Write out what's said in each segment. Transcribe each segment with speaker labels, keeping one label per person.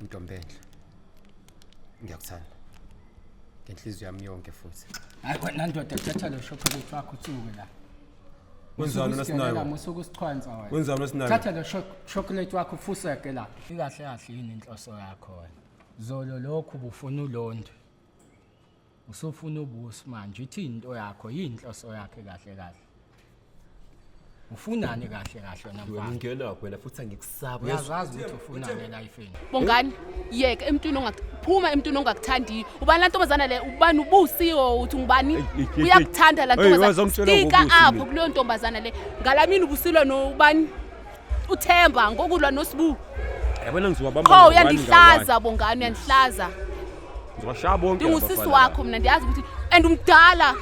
Speaker 1: Ntombi enhle. Ngiyakuthanda. Ngenhliziyo yami yonke futhi.
Speaker 2: Hayi wena ndoda, thatha lo chocolate wakho usuke la.
Speaker 3: Wenzani wena Sinayo?
Speaker 2: Musuke usichwansa wena.
Speaker 3: Wenzani wena Sinayo?
Speaker 2: Thatha lo chocolate wakho ufuseke la. Ikahle kahle yini inhloso yakho wena? Zolo lokhu ubufuna uLondi. Usufuna ubusi manje, ithi into yakho, yinhloso yakhe kahle kahle. Ufunani kahle kahle wena
Speaker 3: Wena
Speaker 2: mfana?
Speaker 3: ungenaphi wena futhi angikusaba.
Speaker 2: Uyazazi ukuthi ufunani elifini.
Speaker 4: Bongani, yeka emntwini ongakuphuma emntwini ongakuthandiyo. Ubani la ntombazana le? Ubani ubusiwo uthi ngubani?
Speaker 3: Ey, ey, ey,
Speaker 4: Uyakuthanda la
Speaker 3: ey,
Speaker 4: ntombazana.
Speaker 3: wazongitshela
Speaker 4: Stika
Speaker 3: ngobusi
Speaker 4: apho
Speaker 3: mina.
Speaker 4: kuleyo ntombazana le. Ngalamini ubusilwa nobani? uThemba ngokulwa noSibu.
Speaker 3: Yabona ngizowabamba.
Speaker 4: Qho
Speaker 3: ngawani
Speaker 4: uyandihlaza Bongani, uyandihlaza.
Speaker 3: ngawani. Ngizowashaya bonke.
Speaker 4: Ndingusisi
Speaker 3: laba bafana
Speaker 4: wakho mina, ndiyazi ukuthi and umdala.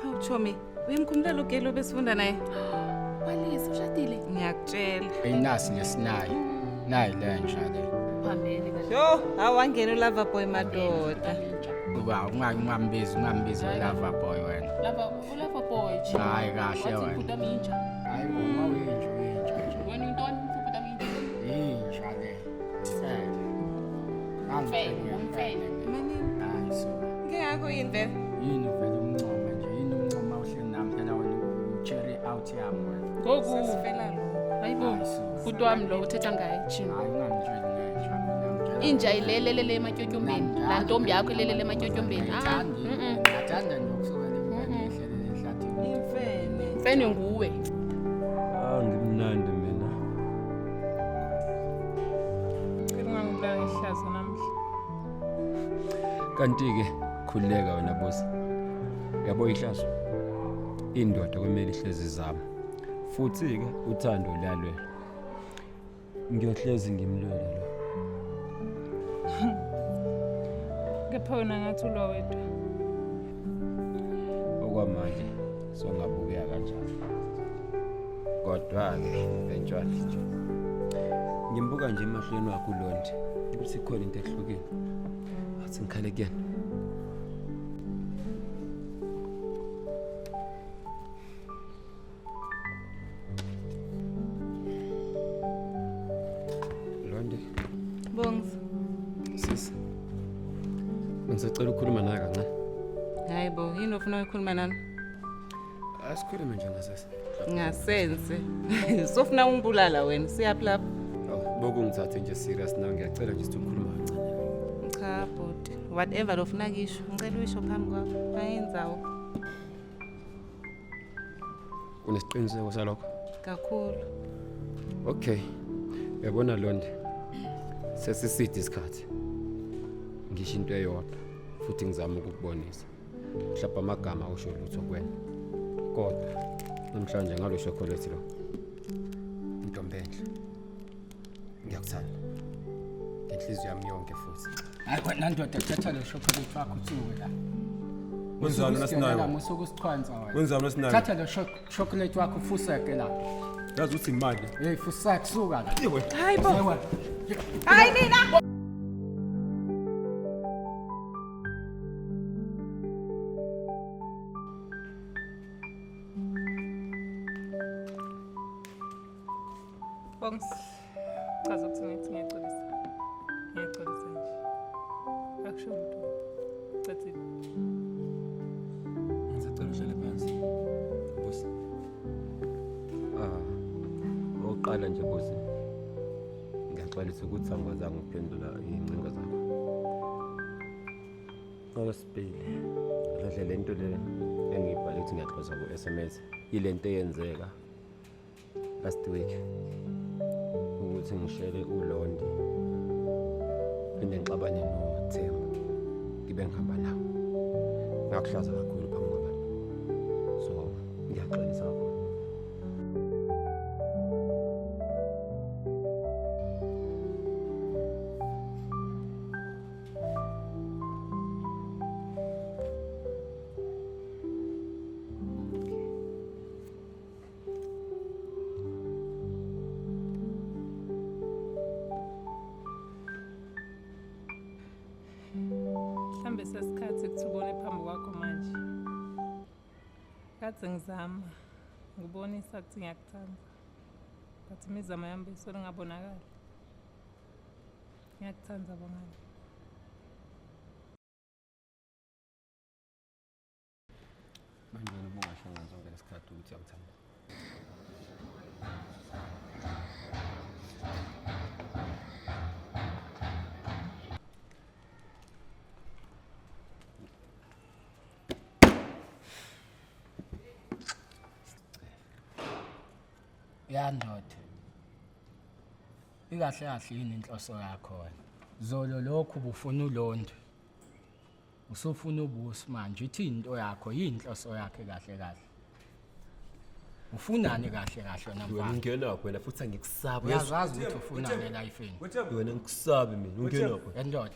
Speaker 5: Hawu Chomi, uyamkhumbula lo gelo besifunda naye?
Speaker 4: Balisa ushadile.
Speaker 5: Ngiyakutshela.
Speaker 2: Inasi lesinayo. Nayi lenja le.
Speaker 4: Phambili kahle.
Speaker 5: Yo, hawu wangena uLover Boy madoda.
Speaker 2: Uba ungambizi ungambizi lover boy wena.
Speaker 4: Lava ulava boy.
Speaker 2: Hayi kahle
Speaker 4: Wathi
Speaker 2: wena.
Speaker 4: ubhuti wami inja.
Speaker 2: Hayi bo, uma uyinja uyinja nje.
Speaker 4: Wena uyintoni ubhuti wami inja?
Speaker 2: Inja le. Mfene.
Speaker 4: Mfene, umfene.
Speaker 5: Manini,
Speaker 2: Hayi suka.
Speaker 5: inkinga yakho yini vele?
Speaker 2: Yini vele umncoma nje, yini umncoma uhleli nami phela wena u-cherry out yami wena.
Speaker 4: Ngoku
Speaker 5: Sesifela lo.
Speaker 4: hayibo
Speaker 2: Hayi suka.
Speaker 4: bhuti wami lo uthetha ngaye jini.
Speaker 2: Hayi ungangitsheli ngenja mina ngitshela.
Speaker 4: Inja ilelelele ematyotyombeni. Laa ntombi yakho ilelele ematyotyombeni. Ah,
Speaker 2: Angiyithandi.
Speaker 4: mm-mm.
Speaker 2: Ngiyathanda nje ukusukela emfene ngihlelele ehlathini.
Speaker 5: Imfene.
Speaker 4: Mfene nguwe.
Speaker 3: Ah, ngimnandi mina.
Speaker 5: Cela ungangibulali ngehlazo namhla.
Speaker 1: Kanti-ke khululeka wena Busi. Yabo ihlazo. Indoda kumele ihlezi izama. Futhi-ke uthando luyalwela. Ngiyohlezi ngimlwele lo.
Speaker 5: Kepha wena ngathi ulwa wedwa.
Speaker 1: Okwamanje songabukeka kanjalo. Kodwa-ke eventually nje. Ngimbuka nje emahlweni wakhe uLondi ukuthi ikhona into ehlukile. Athi ngikhale kuyena. Londi,
Speaker 5: Bongs.
Speaker 1: sisi. Ngisacela ukukhuluma nawe kancane.
Speaker 5: Hayi bo, yini ofuna ukukhuluma nami?
Speaker 1: Asikhulume nje ngasese.
Speaker 5: Ngasense. Sofuna ungibulala wena, siyaphi lapha?
Speaker 1: Awu, bokungithathe nje serious nawe ngiyacela nje sithi ukukhuluma kancane.
Speaker 5: Cha bhuti, whatever lofuna kisho, ngicela uyisho phambi kwakho. Ayinzawo
Speaker 1: Unesiqiniseko salokho?
Speaker 5: kakhulu.
Speaker 1: Okay. Uyabona Londi. Sesiside isikhathi. Ngisho into eyodwa futhi ngizama ukukubonisa. Mhlawumbe amagama awusho lutho kuwena. Kodwa namhlanje ngalo chocolate lo. Ntombi enhle. Ngiyakuthanda. Ngenhliziyo yami yonke futhi.
Speaker 2: Hayi wena ndoda, thatha lo chocolate wakho usuke la.
Speaker 3: Wenzani wena Sinayo?
Speaker 2: Musuke usichwansa wena.
Speaker 3: Wenzani wena Sinayo?
Speaker 2: Thatha lo chocolate wakho ufuseke la.
Speaker 3: Yazi ukuthi imali.
Speaker 2: Hey fuseke suka la.
Speaker 5: Hayi bo.
Speaker 2: Yewe.
Speaker 5: Hayi nina. Bongs. Chaza ukuthi ngithi ngiyaxolisa. Ngiyaxolisa nje. Akusho lutho. Cacile.
Speaker 1: Ngisacela uhlale phansi. Busi. Ah. Oqala nje Busi. Ngiyaxolisa ukuthi angikwazanga ukuphendula iy'ncingo zakho. Okwesibili, kahle le nto le engiyibhale ukuthi ngiyaxolisa ku-SMS ile nto eyenzeka last week ukuthi ngishele uLondi phinde ngixabane noThemba ngibe ngihamba nawo. Ngakuhlaza kakhulu phambi kwabantu. So ngiyaxolisa kakhulu.
Speaker 6: Mhlambe sesikhathi kuthi ubone phambi
Speaker 5: Kade ngizama ngibonisa ukuthi ngiyakuthanda. But imizamo yami besolo ngabonakala. Ngiyakuthanda Bongani.
Speaker 1: Manje wena ubungashonga zonke lesikhathi ukuthi uyakuthanda.
Speaker 2: Ya ndoda. Ikahle kahle yini inhloso yakho wena? Zolo lokhu ubufuna uLondi. Usufuna uBusi manje, ithi into yakho yinhloso yakhe kahle kahle. Ufunani kahle kahle wena
Speaker 3: Wena
Speaker 2: mfana?
Speaker 3: ungenaphi wena futhi angikusabi.
Speaker 2: Uyazazi ukuthi ufunani elifini.
Speaker 3: Wena ngikusabi mina, ungenaphi.
Speaker 2: Endoda.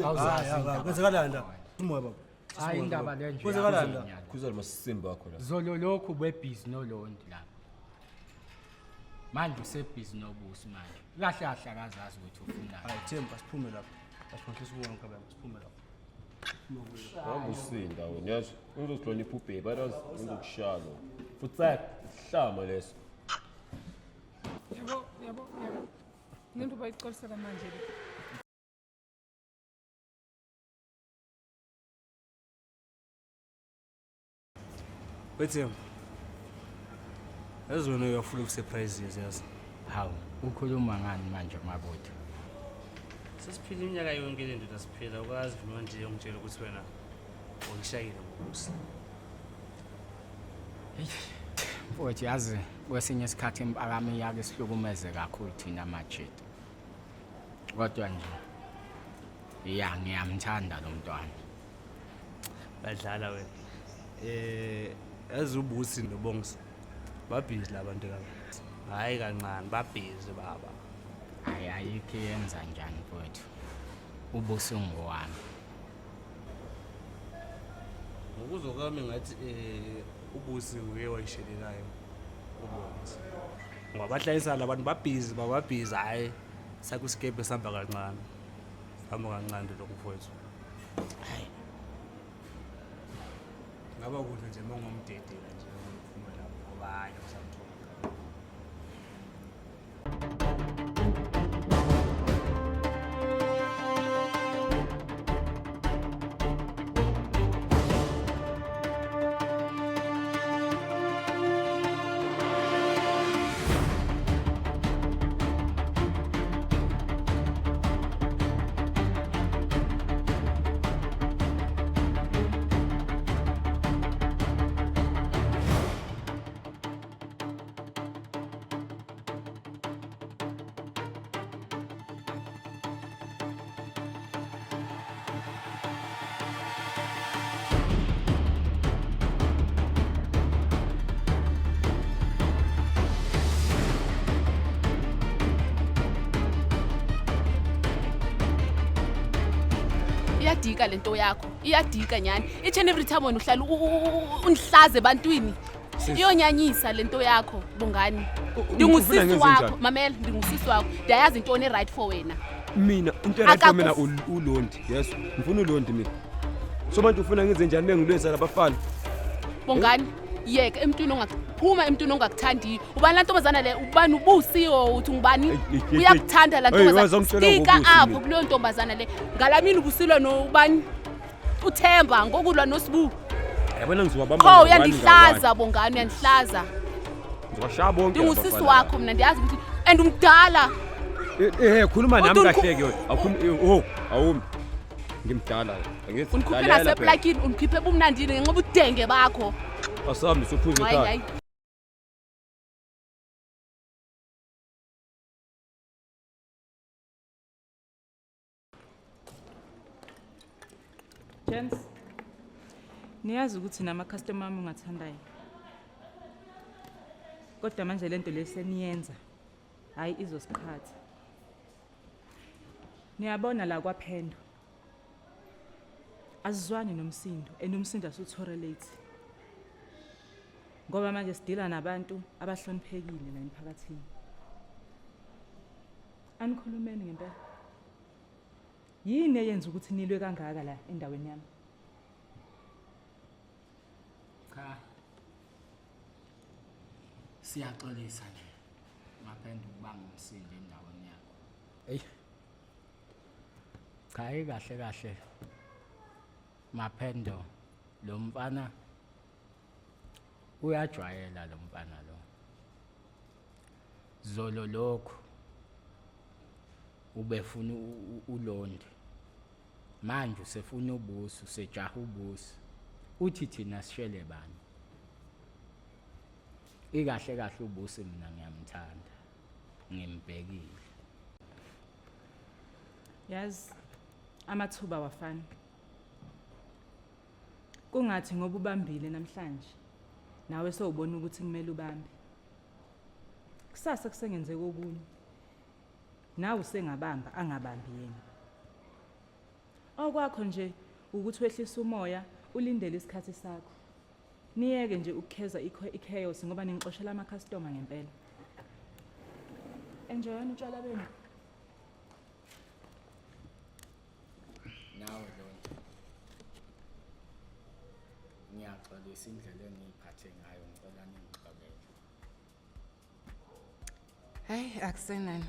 Speaker 2: Awuzazi indaba.
Speaker 6: Kwenzakalani la? Umoya baba.
Speaker 2: Hayi indaba le nje.
Speaker 6: Kwenzakalani la?
Speaker 3: Khuzani masisimba wakho la.
Speaker 2: Zolo lokhu bebhizi noLondi lapha. Manje usebhizi noBusi manje. Kahle kahle akazazi ukuthi ufunani.
Speaker 6: Hayi Themba, siphume lapha. Asiphonhlise kuwonke baba, siphume lapha.
Speaker 3: Hamba usinda wena, yazi. Uzohlonipha ubhebe, otherwise uzokushaya lo. Futhi isihlama leso.
Speaker 5: Yabo, yabo, yabo. Lento bayixolisela manje le.
Speaker 6: Wethemba. Yazi wena you are full of surprises, yazi.
Speaker 2: Hawu, ukhuluma ngani manje Mabutho?
Speaker 6: Sesiphila iminyaka yonke le ndoda siphila, ukwazi vuma nje ungitshela ukuthi wena ungishayile ngobusi.
Speaker 2: Mfowethu yazi kwesinye isikhathi impakamo iyake sihlukumeze kakhulu thina majita. Kodwa nje ya ngiyamthanda lo mntwana.
Speaker 6: Badlala wena. Yazi uBusi noBongisa babhizi labantu laba. Hayi kancane babhizi baba.
Speaker 2: Hayi ayikho yenza njani mfowethu. uBusi ngowami.
Speaker 6: Ngokuzwa kwami ngathi uBusi nguye wayishelelayo uBongisa. Ngoba bahlayisana labantu babhizi bababhizi, hayi sakusikebhe sihamba kancane. Sihamba kancane lokho mfowethu.
Speaker 2: Hayi.
Speaker 6: Ngaba kuhle nje mongomdedela nje ukuphuma lapho ngoba hayi usamthola.
Speaker 4: Iyadika lento yakho, iyadika nyani. Each and every time wena uhlala ungihlaze ebantwini. Iyonyanyisa lento yakho Bongani. Ndingusisi wakho, mamela, ndingusisi wakho. Ndiyayazi into one right for wena.
Speaker 1: Mina into right for mina uLondi, yes. Ngifuna uLondi mina. So manje ufuna ngenze njani bengilwesa labafana?
Speaker 4: Bongani, yeka emntwini ongakuphuma emntwini ongakuthandiyo. Ubani la ntombazana le? Ubani uBusiwo uthi ngubani? Uyakuthanda la ntombazana. Stika apho kuleyo ntombazana le. Ngalamini ubusilwa nobani? uThemba ngokulwa noSibu.
Speaker 3: Yabona ngizobamba.
Speaker 4: Qho uyandihlaza Bongani, uyandihlaza.
Speaker 3: Ngizowashaya bonke.
Speaker 4: Ndingusisi wakho mina, ndiyazi ukuthi and umdala.
Speaker 1: Khuluma nami kahle ke wena. Awukhulumi, awumi. Ngimdala. Angithi
Speaker 4: Ungikhuphe naseplakini, ungikhiphe bumnandini ngenxa ubudenge bakho.
Speaker 3: Asambi sophuza ekhaya.
Speaker 5: Gents, niyazi ukuthi nama customer ami ungathandayo. Kodwa manje lento leseniyenza hayi izosiqhatha. Niyabona la kwaPhendo. Azizwani nomsindo, and umsindo asutolerate. Ngoba manje sidila nabantu abahloniphekile la emphakathini. Anikhulumeni ngempela. Yini eyenza ukuthi nilwe kangaka la endaweni yami?
Speaker 2: Cha. Siyaxolisa nje Mapenda ukubanga umsindo endaweni yakho. Eyi. Cha ikahle kahle. Maphendo lo mfana uyajwayela lo mfana lo. Zolo lokho ubefuna uLondi. Manje usefuna ubusi, usejaha ubusi. Uthi thina sishele bani? Ikahle kahle ubusi mina ngiyamthanda. Ngimbhekile.
Speaker 5: Yazi amathuba wafana. Kungathi ngoba ubambile namhlanje nawe sewubona ukuthi kumele ubambe. Kusasa kusengenzeka okunye. Nawe usengabamba angabambi yena. Okwakho nje ukuthi wehlise umoya ulindele isikhathi sakho. Niyeke nje ukukheza i-chaos ngoba ningixoshela amakhastoma ngempela. Enjoyani utshwala benu.
Speaker 2: Nawe Lonto. Ngiyaxolisa indlela engiyiphathe ngayo ngicela ningixolele.
Speaker 7: Hayi akusenani.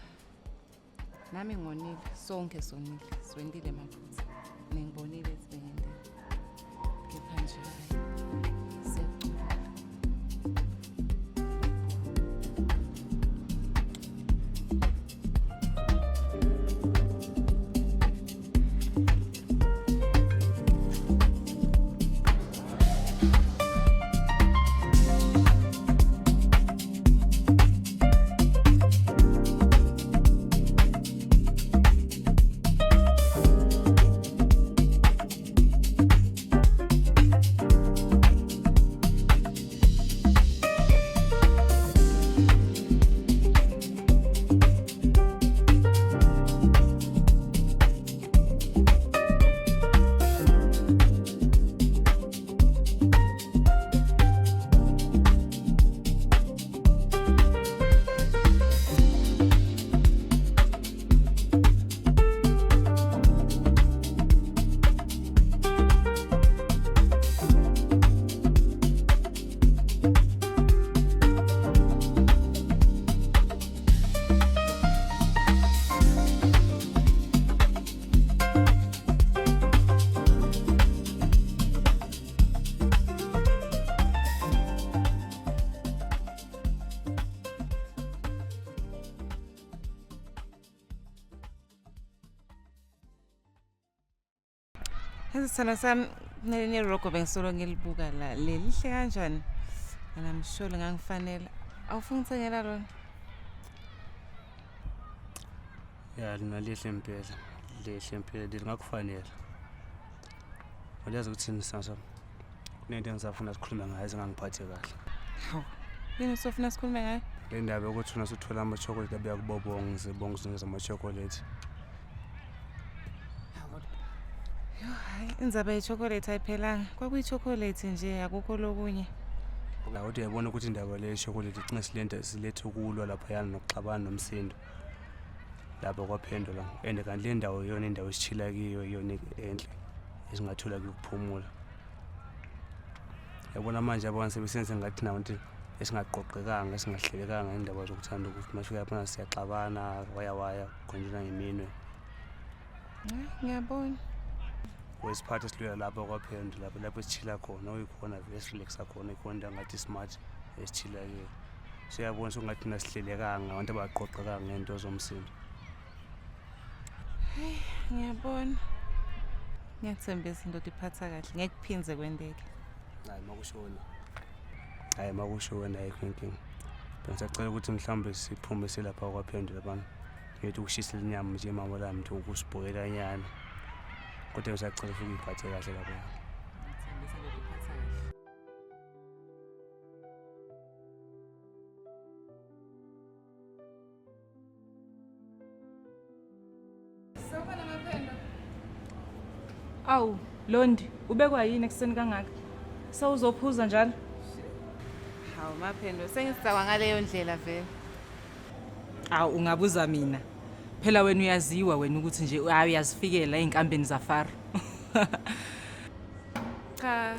Speaker 7: Nami ngonile, sonke sonile, siwentile maphutha. Ningibonile ezibengende. Kepha nje hayi siyacula.
Speaker 8: Yazi sithando sami kunelinye irogo bengisolo ngilibuka la lelihle kanjani and I'm sure lingangifanela. Awufuni ngithengela lona?
Speaker 6: Ya lina lihle impela, lihle impela lingakufanela. Uyazi ukuthini sithando sami? Kunento engisafuna sikhulume ngayo ezingangiphathi kahle.
Speaker 8: Hawu. Yini usofuna sikhulume ngayo?
Speaker 6: Le ndaba yokuthi wena usuthola ama-chocolate abuya kubobonke ngizibonga uzinikeza ama-chocolate.
Speaker 8: Yho hayi indzaba ye-chocolate ayiphelanga. Kwakuyi-chocolate nje akukho lokunye.
Speaker 6: La kodwa uyayibona ukuthi indaba le ye-chocolate igcine silento silethe ukulwa laphayana nokuxabana nomsindo. Lapho kwaphendula and kanti le ndawo iyona indawo esishila kiyo iyona enhle esingathola kuyo ukuphumula. Yabona manje abantu sebesenze ngathi nawo nje esingaqoqekanga esingahlelekanga indaba zokuthanda ukuthi mafika lapha siyaxabana waya waya khonjena ngeminwe.
Speaker 8: Ngiyabona.
Speaker 6: Wesiphatha silwela lapho kwaphendu lapho lapho esishila khona oyikhona vele esirelaxa khona ikhona into angathi smart esishila kuyo. Siyabona sokungathi thina sihlelekanga abantu abaqoqekanga ngento zomsindo.
Speaker 8: Hayi ngiyabona. Ngiyathembisa indoda iphatha kahle ngeke kuphindze kwenteke.
Speaker 6: Hayi makusho wena. Hayi makusho wena ayikho inkinga. Bengisacela ukuthi mhlawumbe siphume silapha kwaphendula bana. Ngithi ukushisela inyama nje mama lami nje ukusibhoyela nyana. Kodwa ngisacela futhi uyiphathe kahle lapha.
Speaker 8: Ngithembisa indoda iphatha kahle. Sawubona Maphendo.
Speaker 5: Awu, Londi, ubekwa yini ekuseni kangaka? Sewuzophuza njalo?
Speaker 8: Hawu Maphendo, sengisakwa ngaleyo ndlela vele.
Speaker 5: Awu, ungabuza mina. Phela wena uyaziwa wena ukuthi nje hayi uyazifikela ey'nkambeni zafaro.
Speaker 8: Cha.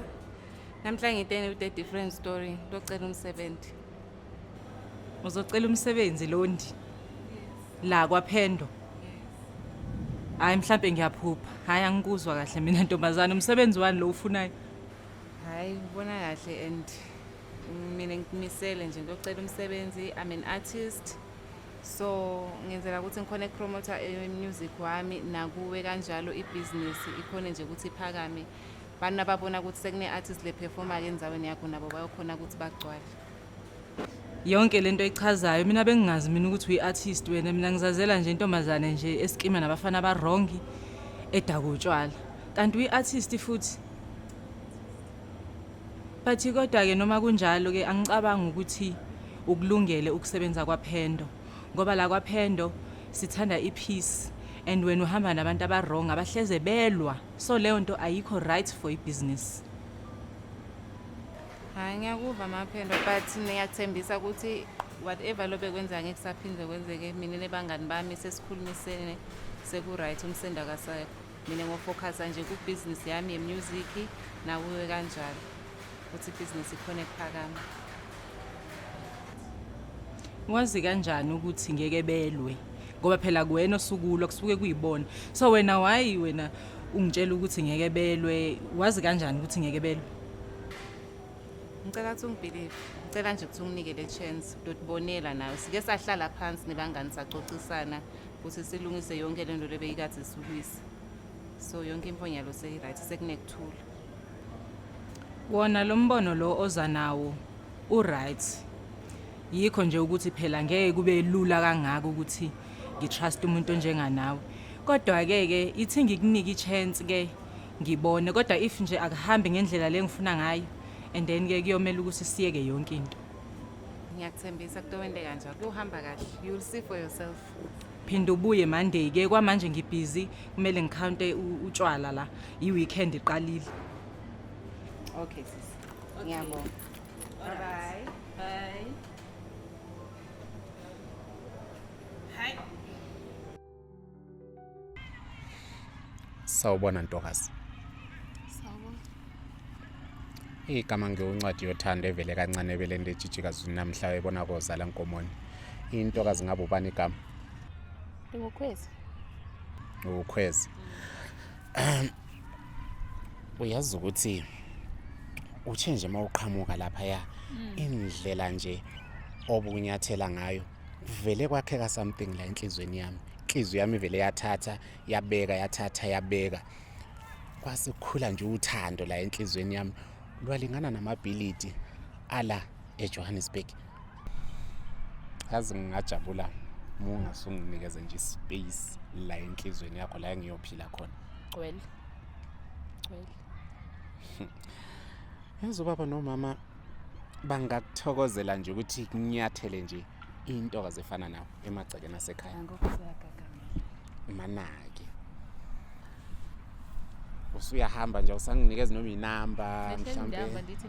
Speaker 8: Namhla ngitene with a different story. Locela umsebenzi.
Speaker 5: Uzocela umsebenzi Londi. La kwaPhendo. Hayi mhlambe ngiyaphupha. Hayi angikuzwa kahle mina ntombazana umsebenzi wani lo ufunayo?
Speaker 7: Hayi ubona kahle and mina ngimisele nje ngiyocela umsebenzi. I'm an artist. So ngenzela ukuthi ngikhone ukupromota music wami nakuwe kanjalo ibusiness ikhone nje ukuthi iphakame. Bantu ababona ukuthi sekune artist le performer ke endaweni yakho nabo bayokhona ukuthi bagcwale.
Speaker 5: Yonke lento echazayo mina bengingazi mina ukuthi uyi-artist wena mina ngizazela nje intombazane nje esikima nabafana abarongi edaka utshwala. Kanti uyi-artist futhi. But kodwa-ke noma kunjalo-ke angicabangi ukuthi ukulungele ukusebenza kwaPhendo ngoba la kwaPhendo sithanda i-peace and wena uhamba nabantu aba-wrong abahleze belwa so leyo nto ayikho right for ibhizinisi.
Speaker 7: Hayi ngiyakuva Maphendo but ngiyakuthembisa ukuthi whatever lo bekwenza ngeke kusaphinde kwenzeke mina nebangani bami sesikhulumisene seku-right umsendo akasekho. Mina ngofocusa nje kubhizinisi yami ye-music nakuwe kanjalo ukuthi ibhizinisi ikhone kuphakama.
Speaker 5: Wazi kanjani ukuthi ngeke belwe? Ngoba phela kuwena osukulwa kusuke kuyibona. So wena why wena ungitshela ukuthi ngeke belwe? Wazi kanjani ukuthi ngeke belwe?
Speaker 7: Ngicela ukuthi ungibelieve. Ngicela nje ukuthi unginike le chance udotibonela nawe. Sike sahlala phansi nebangani saxoxisana ukuthi silungise yonke le nto lebeyikade silwisa. So yonke imponyalo seyi-right sekunekuthula.
Speaker 5: Wona lo mbono lo oza nawo u-right. Yikho nje ukuthi phela ngeke kube lula kangaka ukuthi ngitrust umuntu onjenganawe. Kodwa ke ke ithi ngikunike i-chance ke ngibone kodwa if nje akuhambi ngendlela le ngifuna ngayo and then ke kuyomela ukuthi siyeke yonke into.
Speaker 7: Ngiyakuthembisa kutowenteka njalo. Kuyohamba kahle. You'll see for yourself.
Speaker 5: Phinda ubuye Monday ke kwamanje ngibhizi kumele ngikhawunte utshwala la i-weekend iqalile.
Speaker 7: Okay sis. Ngiyabonga. Bye bye.
Speaker 5: Bye. Hi.
Speaker 9: Sawubona ntokazi.
Speaker 4: Sawubona.
Speaker 9: Igama ngiwuncwadi yothando evele kancane ebeleni lejijikazi namhla ebona kozala nkomoni. Intokazi ngabe ubani igama?
Speaker 4: Ndingukhwezi.
Speaker 9: Ukhwezi. Uyazi ukuthi uthe nje mawuqhamuka lapha ya indlela nje obunyathela ngayo vele kwakheka something la enhlizweni yami. Inhliziyo yami ivele yathatha yabeka yathatha yabeka. Kwase kukhula nje uthando la enhlizweni yami lwalingana namabhilidi ala eJohannesburg. Yazi ngingajabula uma ungasunginikeze nje ispace la enhlizweni yakho la engiyophila khona.
Speaker 4: Gcwele. Gcwele.
Speaker 9: Yazi ubaba nomama bangakuthokozela nje ukuthi kunyathele nje intokazi efana nawe emagcekeni asekhaya.
Speaker 4: Angokho seyagagamela.
Speaker 9: Manake. Usuyahamba nje usanginikeza noma inamba
Speaker 4: Mhlambe
Speaker 9: mhlambe
Speaker 4: ndithi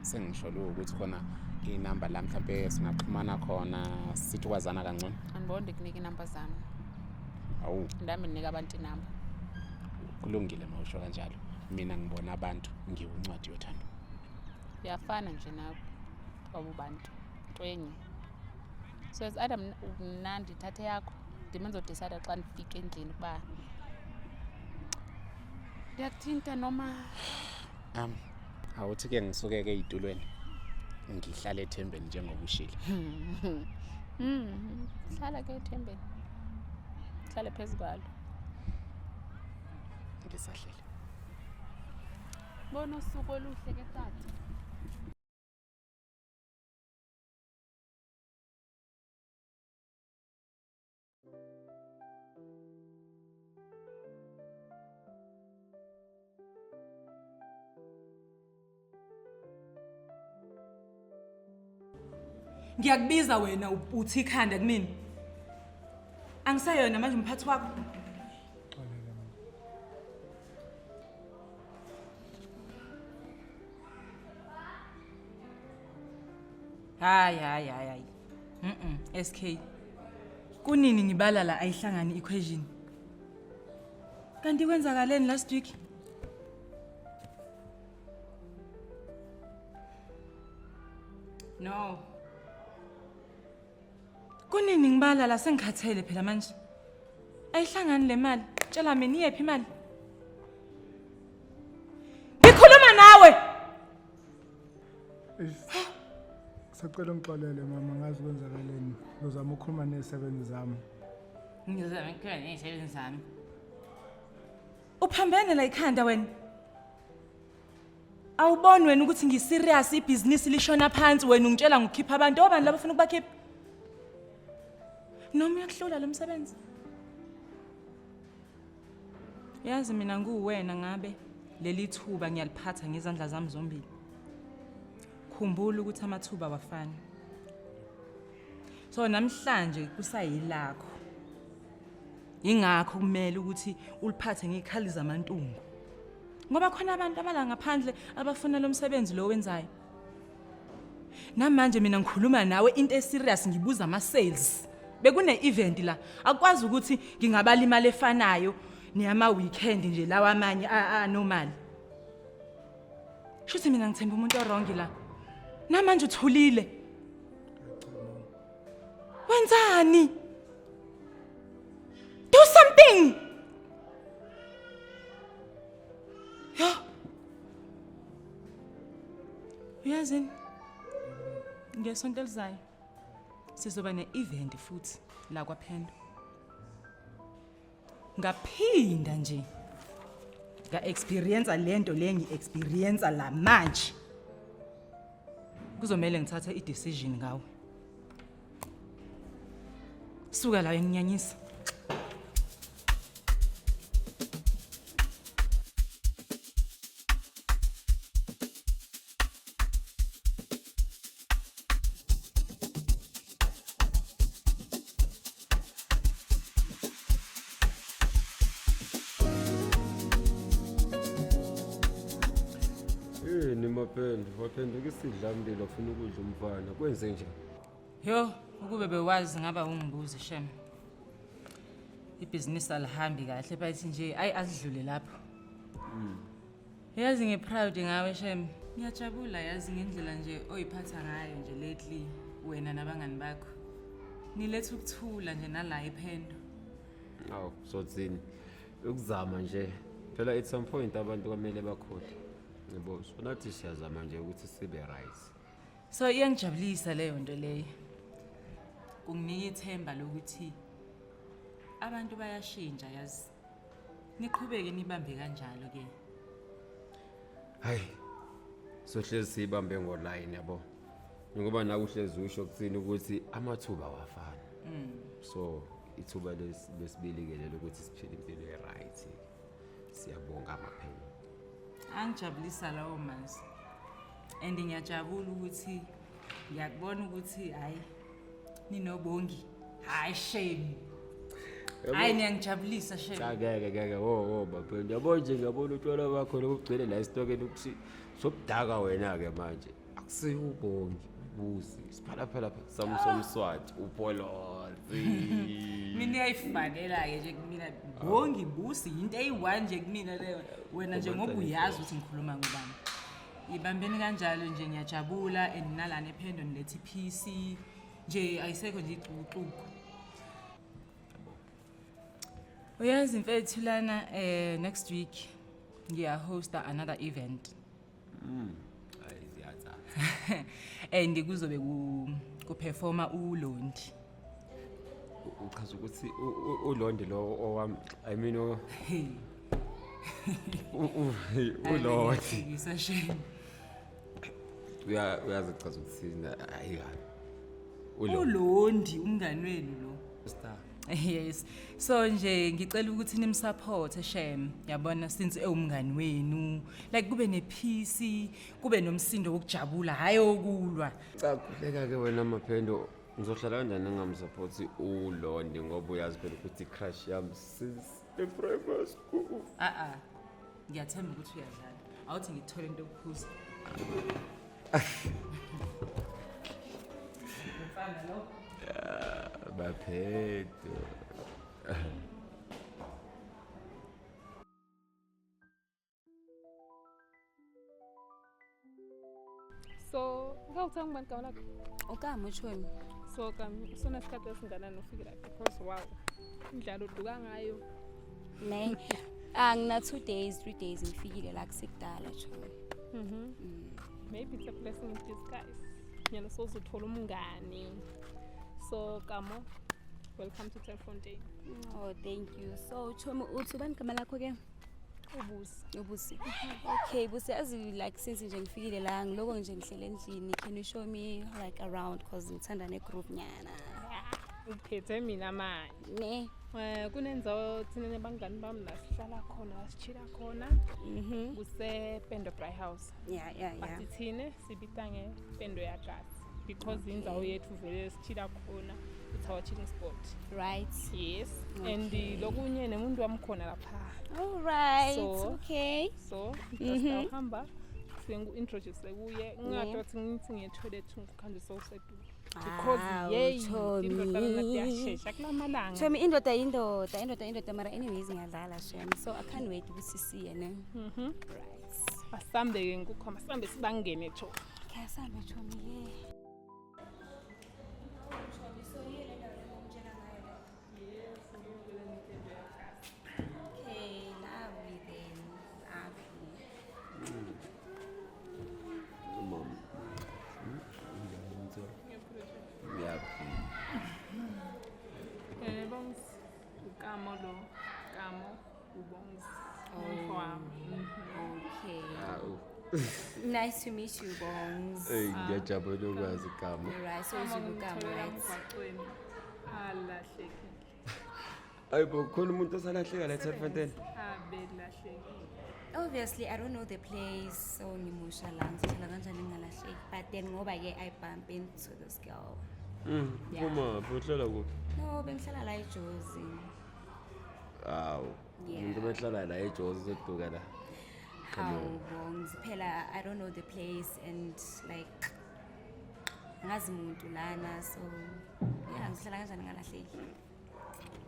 Speaker 9: sengisholo ukuthi khona inamba la mhlambe singaxhumana khona sithi kwazana kangcono.
Speaker 4: andiboni ndikunika inamba zami.
Speaker 9: Awu
Speaker 4: Ndami ndinika abantu inamba.
Speaker 9: kulungile mawusho kanjalo. Mina ngibona abantu ngiwuncwadi yothando.
Speaker 4: Uyafana nje nawe kwabo bantu. Into enye. So it's either mna ndithathe yakho ndim endizodicida xa ndifika endlini ukuba ndiyakuthinta noma
Speaker 9: Awuthi ke ngisuke ke ezitulweni ngihlale ethembeni njengoba ushilo.
Speaker 4: Hlala ke ethembeni. Hlale phezu kwalo.
Speaker 9: Ngisahlele.
Speaker 4: Bona usuku oluhle ke tata.
Speaker 5: Ngiyakubiza wena uthi ikhanda kumina. Angiseyona manje umphathi wakho. Hayi hayi hayi hayi. SK. Kunini ngibala la ayihlangani equation. Kanti kwenzakaleni last week? No. Kunini ngibala la sengikhathele phela manje. Ayihlangani le mali. Tshela mina iyephi imali? Ngikhuluma nawe.
Speaker 10: Sacela ungixolele mama, ngazi kwenzakaleni. Ngizama ukukhuluma nezisebenzi zami.
Speaker 5: Ngizama ukukhuluma nezisebenzi zami. Uphambene la ikhanda wena. Awuboni wena ukuthi ngiserious, ibhizinisi lishona phansi, wena ungitshela ngokukhipha abantu. Obani laba ufuna ukubakhipha? Noma uyakuhlula lo msebenzi? Yazi mina nguwena ngabe leli thuba ngiyaliphatha ngezandla zami zombili. Khumbula ukuthi amathuba awafani. So namhlanje kusayilakho. Ingakho kumele ukuthi uliphathe ngezikhali zamantungu. Ngoba khona abantu abala ngaphandle abafuna lo msebenzi lo wenzayo. Namanje mina ngikhuluma nawe into eserious, ngibuza ama sales. Bekune event la. Akwazi ukuthi ngingabala imali efanayo neyama weekend nje lawa amanye anormal. Shuthi mina ngithemba umuntu owrong la. Namanje uthulile. Wenzani? Do something. Yo. Uyazini? Ngesonto elizayo sizoba ne-event futhi la kwaPhendo. Ngaphinda nje nga-experience lento le ngi-experience la manje. Kuzomele ngithathe i-decision ngawe. Suka la, uyanginyanyisa.
Speaker 1: Yini Maphendu, waphenduka isidlamlilo ufuna ukudla umfana. Kwenze nje.
Speaker 5: Yo, ukube bewazi ngaba ungibuzi shem. Ibhizinisi alihambi kahle bathi nje ayi asidlule lapho. Yazi ngiproud ngawe shem. Ngiyajabula yazi ngendlela nje oyiphatha ngayo nje lately wena nabangani bakho. Niletha ukuthula nje nala ePhendo.
Speaker 1: Awu, sothini. Ukuzama nje. Phela at some point abantu kwamele bakhule. Yebo, so nathi siyazama nje ukuthi sibe right.
Speaker 5: So iyangijabulisa leyo nto leyo. Kunginika ithemba lokuthi abantu bayashintsha yazi. Niqhubeke nibambe kanjalo ke.
Speaker 1: Hayi. Sohlezi sibambe ngoline yabo. Ngoba nawe uhlezi usho kuthini ukuthi amathuba awafani. So ithuba lesibili ke lelo ukuthi siphile impilo e-right. Siyabonga Maphenya.
Speaker 5: Angijabulisa lawo mazwi. And ngiyajabula ukuthi ngiyakubona ukuthi hayi ninobongi. Hayi shame. Hayi niyangijabulisa shame.
Speaker 1: Cha ngeke ngeke wo wo Maphenya. Yabo nje ngiyabona utshwala bakho lokugcwele la esitokeni ukuthi sobudaka wena ke manje. Akusiyo ubongi ubusi. Siphalaphala Samsomswati upholonzi.
Speaker 5: Mina iyayifanela ke nje kumina bongi busi into eyi-one nje kumina leyo. Wena nje ngoba uyazi ukuthi ngikhuluma ngobani. Ibambeni kanjalo nje ngiyajabula and nalana ePhendo niletha ipeace nje ayisekho nje ixukuxuku. Uyazi mfethu lana next week ngiya hosta another event.
Speaker 1: Hayi ziyathatha.
Speaker 5: And kuzobe ku kuperforma uLondi.
Speaker 1: Uchaza ukuthi uLondi lo owami, I mean uLondi.
Speaker 5: Ngisasheni.
Speaker 1: Uyazi chaza ukuthi hayi kabi. Ulondi.
Speaker 5: uLondi umngani wenu lo.
Speaker 1: Star.
Speaker 5: Yes. So nje ngicela ukuthi nimsupport shem. Yabona since ewumngani wenu. Like kube nepeace, kube nomsindo wokujabula, hayi okulwa.
Speaker 1: Cha khuleka ke wena Maphendo. Ngizohlala kanjani ngingamsupport uLondi ngoba uyazi phela ukuthi crush yami since the primary school.
Speaker 5: Ah ah. Ngiyathemba ukuthi uyadlala. Awuthi ngithole into yokuphuza. Mfana lo.
Speaker 1: Baphethe.
Speaker 4: So, ngawuthenga ngubani igama lakho?
Speaker 11: Ukama uchomi.
Speaker 4: So kami usunesikhathi esinganani ufike la because wow. Indlala uduka ngayo.
Speaker 11: Ne. Angina 2 days, 3 days ngifikile la kusekudala chomi.
Speaker 4: Maybe it's a blessing in disguise. Nyana sozuthola umngani. So Kamo, welcome to Telfontein.
Speaker 11: Oh, thank you. So chomi uthi ubani igama lakho ke?
Speaker 4: Ubusi.
Speaker 11: Ubusi. Okay, Busi, as you like since nje ngifikile la ngiloko nje ngihlele endlini. Can you show me like around cause ngithanda ne group nyana.
Speaker 4: Uphethe mina manje.
Speaker 11: Ne.
Speaker 4: Kunenzawo thina nebangani bami la sihlala khona, sichila khona. Kuse Pendo Braai House.
Speaker 11: Yeah.
Speaker 4: But thina sibita ngePendo yaGasi because indzawo yethu vele sichila khona. It's our chilling spot.
Speaker 11: Right.
Speaker 4: Yes. And lokunye nemuntu wami khona lapha.
Speaker 11: All right.
Speaker 4: So,
Speaker 11: okay.
Speaker 4: So, just uhamba singu-introduce kuye ngingathi ngithi ngiye-toilet ngikhanjise sewuseduze because yeyi indoda lana tiyashesha kulamalanga.
Speaker 11: Chomi indoda indoda indoda indoda mara anyways ngiyadlala shem so I can't wait ukuthi siye ne. Right.
Speaker 4: Asambe ke ngikukhomba sihambe sibangene cho.
Speaker 11: Okay, asambe chomi ke. Okay, lovely then. Lovely.
Speaker 1: Mama. Ngiyaphila.
Speaker 4: Bongs ukamo lo kamo ubongs. Oh.
Speaker 11: Okay.
Speaker 1: Hawu.
Speaker 11: Nice to meet you, Bongs.
Speaker 1: Ey ngiyajabula ukwazi igama.
Speaker 11: Right, so uzukama right.
Speaker 4: Alahlekile.
Speaker 1: Ayibo khona umuntu osalahleka la eTerfontein.
Speaker 4: Abelahlekile.
Speaker 11: Obviously, I don't know the place, so ngimusha la ngizothola kanjani ngingalahleki. But then ngoba ke I bump into this girl. Yeah.
Speaker 1: Uma uhlala kuphi?
Speaker 11: No, bengihlala la eJozi.
Speaker 1: Hawu.
Speaker 11: Yeah.
Speaker 1: Umuntu obehlala la eJozi uzoduka la. Come
Speaker 11: How
Speaker 1: on.
Speaker 11: Bongs phela I don't know the place and like angazi muntu lana so yeah ngihlala kanjani ngalahleki.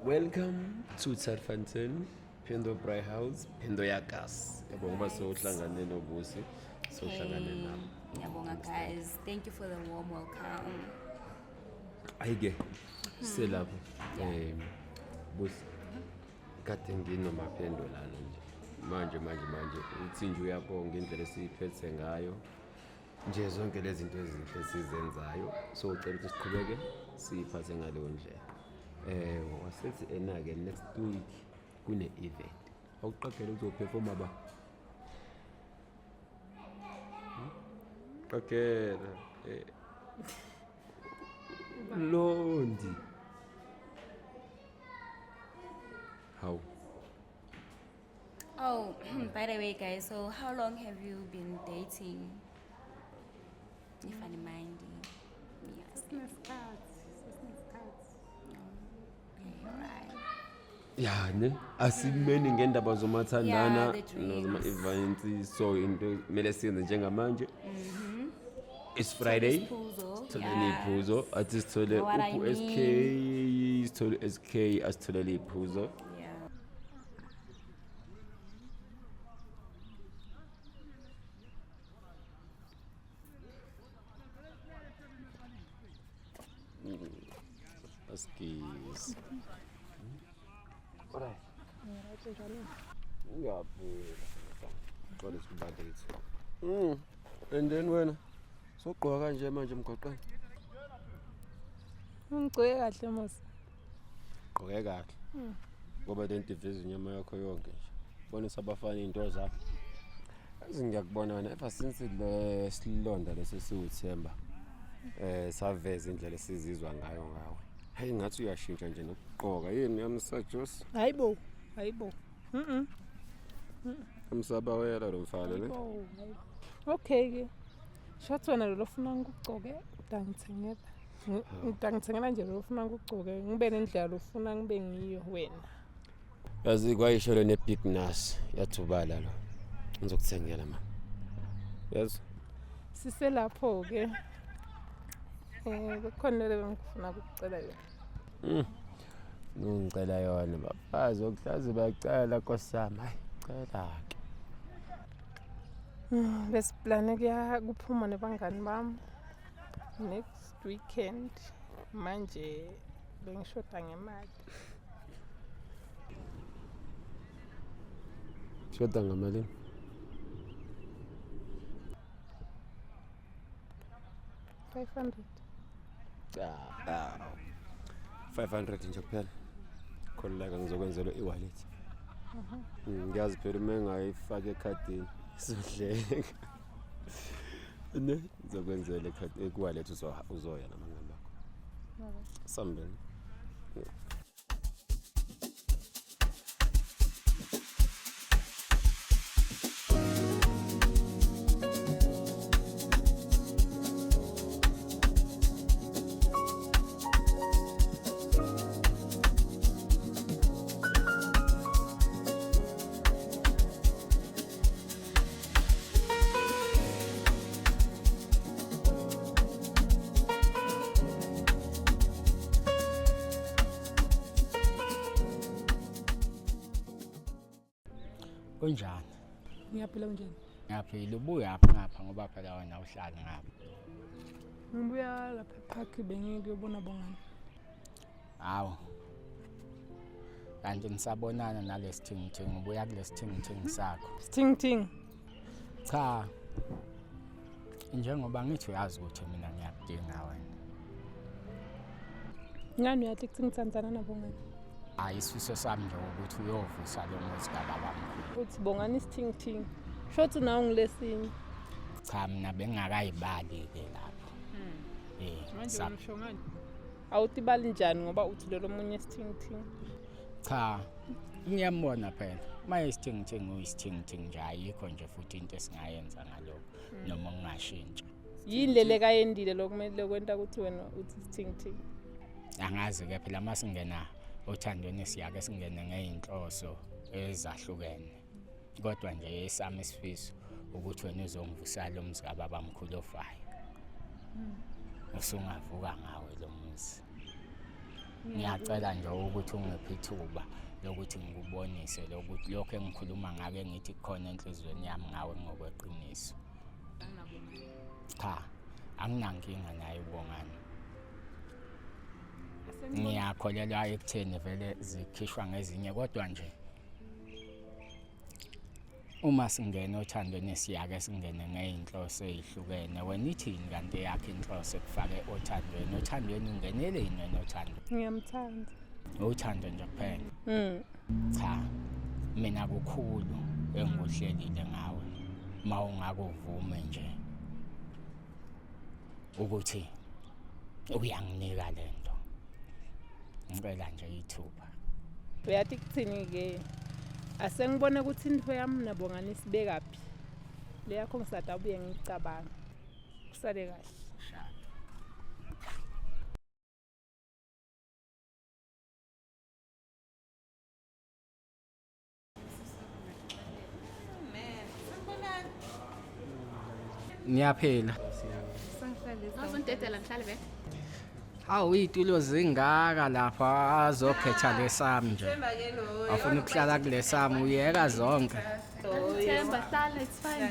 Speaker 1: Welcome to Terfontein, Pendo Braai House, Pendo Yagas. Yabo ngoba sowuhlangane noBusi, sowuhlangane nami.
Speaker 11: Ngiyabonga guys. Thank you for the warm welcome.
Speaker 1: Ayike selapho. Busi kade nginoMaphendo lana nje. Manje manje manje uthi nje uyabonga indlela esiyiphethe ngayo. Nje zonke lezi zinto ezinhle sizenzayo. So ucela ukuthi siqhubeke siyiphathe ngaleyo ndlela. Wasethi ena ke next week kune event. Awuqagele uzoperforma ba? Qagela. Londi. How?
Speaker 11: Oh, by the way guys, so how long have you been dating? If I mind. Yes.
Speaker 4: Sinesikhathi, sinesikhathi.
Speaker 11: Okay, all right.
Speaker 1: Ya ne asimeni ngendaba zomathandana
Speaker 11: Yeah, the dreams.
Speaker 1: nozama events so into kumele siyenze njengamanje. It's Friday.
Speaker 11: Isiphuzo,
Speaker 1: Sithole
Speaker 11: yeah.
Speaker 1: ney'phuzo athi sithole
Speaker 11: Know what I
Speaker 1: uphu SK sithole SK asitholele iy'phuzo.
Speaker 11: Yeah.
Speaker 1: Askies. Alright. Ngiyaphila. Qala sikubaletse. And then wena sogqoka kanje manje emgwaqeni.
Speaker 4: Ungigcoke kahle Musa.
Speaker 1: Gqoke kahle. Ngoba lento iveza inyama yakho yonke nje. Bonisa abafana into zakho. Yazi ngiyakubona wena ever since le silonda lesi siwuthemba. Saveza indlela esizizwa ngayo ngawe. Hey ngathi uyashintsha nje nokugqoka yini yamsajos.
Speaker 4: Hayibo, hayibo.
Speaker 1: Amsabawela lo mfana ne.
Speaker 4: Hayibo. Okay ke. Shathi wena lo ofuna ngikugcoke utangithengela. Ngitangithengela nje lo ofuna ngikugcoke ngibe nendlela lofuna ngibe ngiyo wena.
Speaker 1: Yazi kwayisho le ne-big nas yathubala lo. Ngizokuthengela ma. Yazi
Speaker 4: Siselapho ke. Kukhona le bengifuna ukucela yona.
Speaker 1: Ngicela yona bafazi okuhlazi bacela nkosami. Hayi cela ke.
Speaker 4: Besiplane kuya kuphuma nebangani bami next weekend.
Speaker 12: Manje bengishoda ngemali.
Speaker 1: Shoda ngamalini?
Speaker 12: 500.
Speaker 1: Ah, 500 nje kuphela. Khululeka ngizokwenzela i-wallet. Ngiyazi phela uma engayifaka ekhadini sizodleka. Ne, ngizokwenzela ekhadi ku-wallet uzoya nabangani bakho. Sambeni.
Speaker 2: Kunjani?
Speaker 12: Ngiyaphila, unjani?
Speaker 2: Ngiyaphila. Ubuyaphi ngapha, ngoba phela wena uhlali ngapha?
Speaker 12: Ngibuya lapha epark, bengikuyobona Bongani.
Speaker 2: Hawu. Kanti nisabonana nalesithingithingi, ubuya kulesithingithingi sakho.
Speaker 12: Sithingithingi.
Speaker 2: Cha. Njengoba ngithi uyazi ukuthi mina ngiyakudinga wena.
Speaker 12: Ngani uyathi kuthi ngithandana naBongani?
Speaker 2: Hayi, isifiso sami nje ukuthi uyovusa lo muzi kababamkhulu.
Speaker 12: Uthi Bongani isithingithingi. Shothi nawe ngilesinye.
Speaker 2: Cha, mina bengingakayibali-ke lapho.
Speaker 12: Manje wena usho ngani? Awutibali njani ngoba uthi lelo munye isithingithingi?
Speaker 2: Cha, ngiyambona phela. Uma isithingithingi uyisithingithingi nje, ayikho nje futhi into esingayenza ngalokho noma kungashintsha.
Speaker 12: Yini lele kayendile lokumele kwenta ukuthi wena uthi isithingithingi?
Speaker 2: Angazi-ke phela, uma singena othandweni siyake singene ngey'nhloso ezahlukene. Kodwa nje esami isifiso ukuthi wena uzongivusa lo muzi kababamkhulu ofayo. Usungavuka ngawe lo muzi. Ngiyacela nje ukuthi ungiphe ithuba lokuthi ngikubonise lokuthi lokho engikhuluma ngake ngithi kukhona enhliziyweni yami ngawe ngokweqiniso. Cha, anginankinga naye uBongani. Ngiyakholelwa ekutheni vele zikhishwa ngezinye, kodwa nje uma singena othandweni siyake singene ngey'nhloso ey'hlukene. Wena ithini kanti eyakho inhloso ekufake othandweni? Othandweni ungeneleni wena othandweni?
Speaker 12: Ngiyamthanda.
Speaker 2: Uthando nje kuphela? Cha, mina kukhulu engikuhlelile ngawe. Ma ungakuvume nje ukuthi uyanginika lento, ngicela nje ithuba.
Speaker 12: Uyathi kuthini-ke? Asengibone ukuthi into yami naBongani isibekaphi. Le yakho ngisadabuye ngicabanga. Kusale kahle.
Speaker 2: Ngiyaphila.
Speaker 4: Awuzondedela ngihlale vele.
Speaker 2: Hawu, iy'tulo zingaka lapha, azokhetha lesami nje. Afuna ukuhlala kulesami, uyeka zonke.
Speaker 4: Themba, hlala, it's fine.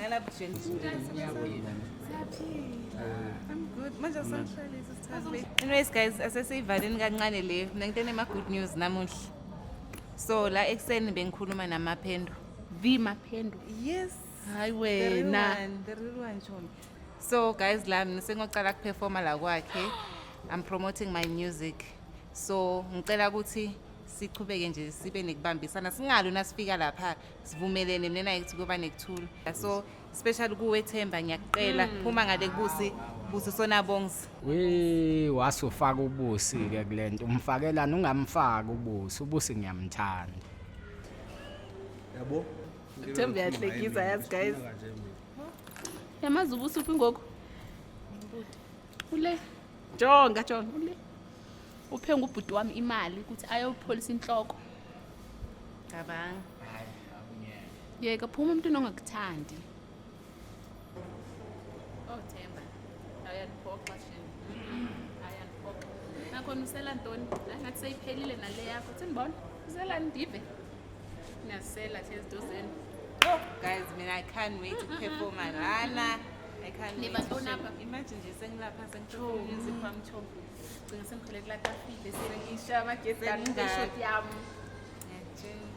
Speaker 8: I'm good. Manje asangihlalisa sithambe. Anyways guys, asesiyivaleni kancane le. Mina ngitene ma good news namuhla. So la ekuseni bengikhuluma namaphendo.
Speaker 4: The Maphendo.
Speaker 8: Yes.
Speaker 4: Hayi
Speaker 8: The real
Speaker 4: wena.
Speaker 8: one, the real one, chomi. So guys, la mina sengocala kuperforma la kwakhe. I'm promoting my music. So ngicela ukuthi sichubeke nje sibe nekubambisana, singalwi nasifika lapha, sivumelene mina naye ukuthi kuba nekuthula. So especially kuwe Themba, ngiyakucela phuma ngale kuBusi, Busi sonabongs.
Speaker 2: We, wasufaka uBusi-ke kule nto, umfakelani? Ungamfaki uBusi, uBusi ngiyamthanda.
Speaker 6: Yabo.
Speaker 7: Themba uyahlekisa yazi guys.
Speaker 4: Yamazi uBusi uphi ngoku? Ule. Jonga, jonga, ule. Uphe ngubhuti wami imali ukuthi ayopholisa inhloko.
Speaker 8: Cabanga.
Speaker 4: Yeka, phuma emntwini ongakuthandi. Oh Themba. Ayaniphoxa shame. Ayaniphoxa. Nakhona usela ntoni? Ngathi seyiphelile nale yakho. Sengibona. Usela ndive. Ngiyasela hlezi dozeni.
Speaker 8: Oh guys, mina I can't wait to perform lana. I
Speaker 7: I can't
Speaker 4: Niba
Speaker 7: wait to
Speaker 4: ntoni
Speaker 7: share.
Speaker 4: apha?
Speaker 7: Imagine nje sengilapha sengithola music wami tho.
Speaker 4: Gcina sengikhwele kulaa tafile sengisha amagedane
Speaker 7: Sengingaka.
Speaker 4: ngeshoti yami.
Speaker 7: Ngiyakutshela.